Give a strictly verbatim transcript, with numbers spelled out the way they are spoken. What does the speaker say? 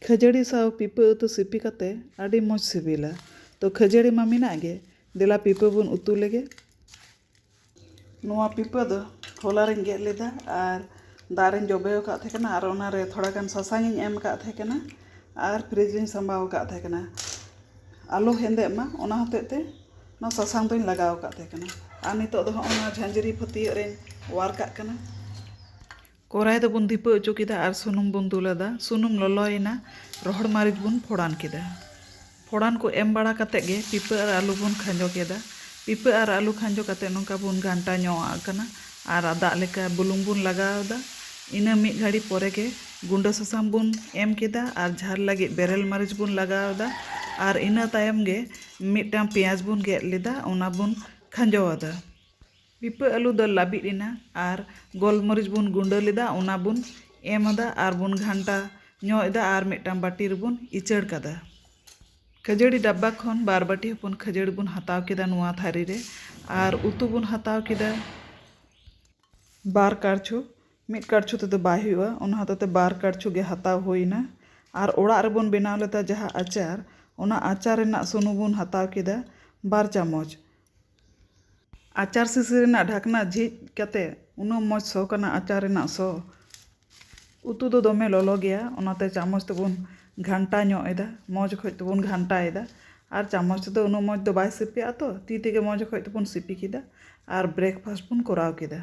ᱠᱷᱟᱹᱡᱟᱹᱲᱤ ᱥᱟᱶ ᱯᱤᱯᱟᱹ ᱩᱛᱩ ᱥᱤᱯᱤ ᱠᱟᱛᱮ ᱟᱹᱰᱤ ᱢᱚᱡᱽ ᱥᱤᱵᱤᱞᱟ᱾ ᱛᱚ ᱠᱷᱟᱹᱡᱟᱹᱲᱤ ᱢᱟ ᱢᱮᱱᱟᱜ ᱜᱮ, ᱫᱮᱞᱟ ᱯᱤᱯᱟᱹ ᱵᱚᱱ ᱩᱛᱩ ᱞᱮᱜᱮ᱾ ᱱᱚᱣᱟ ᱯᱤᱯᱟᱹ ᱫᱚ ᱦᱚᱞᱟ ᱨᱤᱧ ᱜᱮᱫ ᱞᱮᱫᱟ ᱟᱨ ᱫᱟᱜ ᱨᱤᱧ ᱡᱚᱵᱮ ᱟᱠᱟᱫ ᱛᱟᱦᱮᱸ ᱠᱟᱱᱟ ᱟᱨ ᱚᱱᱟᱨᱮ ᱛᱷᱚᱲᱟ ᱜᱟᱱ ᱥᱟᱥᱟᱝ ᱤᱧ ᱮᱢ ᱟᱠᱟᱫ ᱛᱟᱦᱮᱸ ᱠᱟᱱᱟ ᱟᱨ ᱯᱷᱨᱤᱡᱽ ᱨᱤᱧ ᱥᱟᱢᱵᱟᱣ ᱟᱠᱟᱫ ᱛᱟᱦᱮᱸ ᱠᱟᱱᱟ᱾ ᱟᱞᱚ ᱦᱮᱸᱫᱮᱜ ᱢᱟ, ᱚᱱᱟ ᱦᱚᱛᱮᱡ ᱛᱮ ᱚᱱᱟ ᱥᱟᱥᱟᱝ ᱫᱚᱧ ᱞᱟᱜᱟᱣ ᱟᱠᱟᱫ ᱛᱟᱦᱮᱸ ᱠᱟᱱᱟ᱾ ᱟᱨ ᱱᱤᱛᱚᱜ ᱫᱚ ᱦᱚᱸᱜᱼᱚ ᱱᱚᱣᱟ ᱡᱷᱟᱸᱡᱨᱤ ᱯᱷᱟᱹᱛᱭᱟᱹᱜ ᱨᱤᱧ ᱚᱣᱟᱨ ᱠᱟᱜ ᱠᱟᱱᱟ᱾ ᱠᱚᱨᱟᱭ ᱫᱚᱵᱚᱱ ᱫᱷᱤᱯᱟᱹ ᱚᱪᱚ ᱠᱮᱫᱟ ᱟᱨ ᱥᱩᱱᱩᱢ ᱵᱚᱱ ᱫᱩᱞ ᱟᱫᱟ᱾ ᱥᱩᱱᱩᱢ ᱞᱚᱞᱚᱭᱮᱱᱟ, ᱨᱚᱦᱚᱲ ᱢᱟᱹᱨᱤᱪ ᱵᱚᱱ ᱯᱷᱚᱲᱟᱱ ᱠᱮᱫᱟ᱾ ᱯᱷᱚᱲᱟᱱ ᱠᱚ ᱮᱢ ᱵᱟᱲᱟ ᱠᱟᱛᱮ ᱜᱮ ᱯᱤᱯᱟᱹ ᱟᱨ ᱟᱹᱞᱩ ᱵᱚᱱ ᱠᱷᱟᱸᱡᱚ ᱠᱮᱫᱟ᱾ ᱯᱤᱯᱟᱹ ᱟᱨ ᱟᱹᱞᱩ ᱠᱷᱟᱸᱡᱚ ᱠᱟᱛᱮ ᱱᱚᱝᱠᱟ ᱵᱚᱱ ᱜᱷᱟᱱᱴᱟ ᱧᱚᱜ ᱟᱜ ᱠᱟᱱᱟ ᱟᱨ ᱫᱟᱜ ᱞᱮᱠᱟ ᱵᱩᱞᱩᱝ ᱵᱚᱱ ᱞᱟᱜᱟᱣ ᱮᱫᱟ᱾ ᱤᱱᱟᱹ ᱢᱤᱫ ᱜᱷᱟᱹᱲᱤ ᱯᱚᱨᱮ ᱜᱮ ᱜᱩᱸᱰᱟᱹ ᱥᱟᱥᱟᱝ ᱵᱚᱱ ᱮᱢ ᱠᱮᱫᱟ ᱟᱨ ᱡᱷᱟᱞ ᱞᱟᱹᱜᱤᱫ ᱵᱮᱨᱮᱞ ᱢᱟᱹᱨᱤᱪ ᱵᱚᱱ ᱞᱟᱜᱟᱣ ᱮᱫᱟ᱾ ᱟᱨ ᱤᱱᱟᱹ ᱛᱟᱭᱚᱢ ᱜᱮ ᱢᱤᱫᱴᱟᱝ ᱯᱮᱸᱭᱟᱡᱽ ᱵᱚᱱ ᱜᱮᱫ ᱞᱮᱫᱟ, ᱚᱱᱟ ᱵᱚᱱ ᱠᱷᱟᱸᱡᱚ ᱟᱫᱟ᱾ ᱯᱤᱯᱟᱹ ᱟᱹᱞᱩ ᱫᱚ ᱞᱟᱹᱵᱤᱫ ᱮᱱᱟ ᱟᱨ ᱜᱳᱞᱢᱚᱨᱤᱪ ᱵᱚᱱ ᱜᱩᱸᱰᱟᱹ ᱞᱮᱫᱟ, ᱚᱱᱟ ᱵᱚᱱ ᱮᱢ ᱟᱫᱟ ᱟᱨ ᱵᱚᱱ ᱜᱷᱟᱱᱴᱟ ᱧᱚᱜ ᱮᱫᱟ ᱟᱨ ᱢᱤᱫᱴᱟᱝ ᱵᱟᱹᱴᱤ ᱨᱮᱵᱚᱱ ᱤᱪᱟᱹᱲ ᱠᱟᱫᱟ᱾ ᱠᱷᱟᱹᱡᱟᱹᱲᱤ ᱰᱟᱵᱵᱟ ᱠᱷᱚᱱ ᱵᱟᱨ ᱵᱟᱹᱴᱤ ᱦᱚᱯᱚᱱ ᱠᱷᱟᱹᱡᱟᱹᱲᱤ ᱵᱚᱱ ᱦᱟᱛᱟᱣ ᱠᱮᱫᱟ ᱱᱚᱣᱟ ᱛᱷᱟᱹᱨᱤ ᱨᱮ᱾ ᱟᱨ ᱩᱛᱩ ᱵᱚᱱ ᱦᱟᱛᱟᱣ ᱠᱮᱫᱟ ᱵᱟᱨ ᱠᱟᱲᱪᱷᱩ᱾ ᱢᱤᱫ ᱠᱟᱲᱪᱷᱩ ᱛᱮᱫᱚ ᱵᱟᱭ ᱦᱩᱭᱩᱜᱼᱟ, ᱚᱱᱟ ᱦᱚᱛᱮᱡ ᱛᱮ ᱵᱟᱨ ᱠᱟᱲᱪᱷᱩ ᱜᱮ ᱦᱟᱛᱟᱣ ᱦᱩᱭᱱᱟ᱾ ᱟᱨ ᱚᱲᱟᱜ ᱨᱮᱵᱚᱱ ᱵᱮᱱᱟᱣ ᱞᱮᱫᱟ ᱡᱟᱦᱟᱸ ᱟᱪᱟᱨ, ᱚᱱᱟ ᱟᱪᱟᱨ ᱨᱮᱱᱟᱜ ᱥᱩᱱᱩᱢ ᱵᱚᱱ ᱦᱟᱛᱟᱣ ᱠᱮᱫᱟ ᱵᱟᱨ ᱪᱟᱢᱚᱪ᱾ ᱟᱪᱟᱨ ᱥᱤᱥᱤ ᱨᱮᱱᱟᱜ ᱰᱷᱟᱠᱱᱟ ᱡᱷᱤᱡ ᱠᱟᱛᱮ ᱩᱱᱟᱹᱜ ᱢᱚᱡᱽ ᱥᱚ ᱠᱟᱱᱟ ᱟᱪᱟᱨ ᱨᱮᱱᱟᱜ ᱥᱚ᱾ ᱩᱛᱩ ᱫᱚ ᱫᱚᱢᱮ ᱞᱚᱞᱚ ᱜᱮᱭᱟ, ᱚᱱᱟᱛᱮ ᱪᱟᱢᱚᱪ ᱛᱮᱵᱚᱱ ᱜᱷᱟᱱᱴᱟ ᱧᱚᱜ ᱮᱫᱟ, ᱢᱚᱡᱽ ᱚᱠᱚᱡ ᱛᱮᱵᱚᱱ ᱜᱷᱟᱱᱴᱟᱭᱮᱫᱟ᱾ ᱟᱨ ᱪᱟᱢᱚᱪ ᱛᱮᱫᱚ ᱩᱱᱟᱹᱜ ᱢᱚᱡᱽ ᱫᱚ ᱵᱟᱭ ᱥᱤᱯᱤᱜᱼᱟ, ᱛᱚ ᱛᱤ ᱛᱮᱜᱮ ᱢᱚᱡᱽ ᱚᱠᱚᱡ ᱛᱮᱵᱚᱱ ᱥᱤᱯᱤ ᱠᱮᱫᱟ ᱟᱨ ᱵᱨᱮᱠᱯᱷᱟᱥᱴ ᱵᱚᱱ ᱠᱚᱨᱟᱣ ᱠᱮᱫᱟ᱾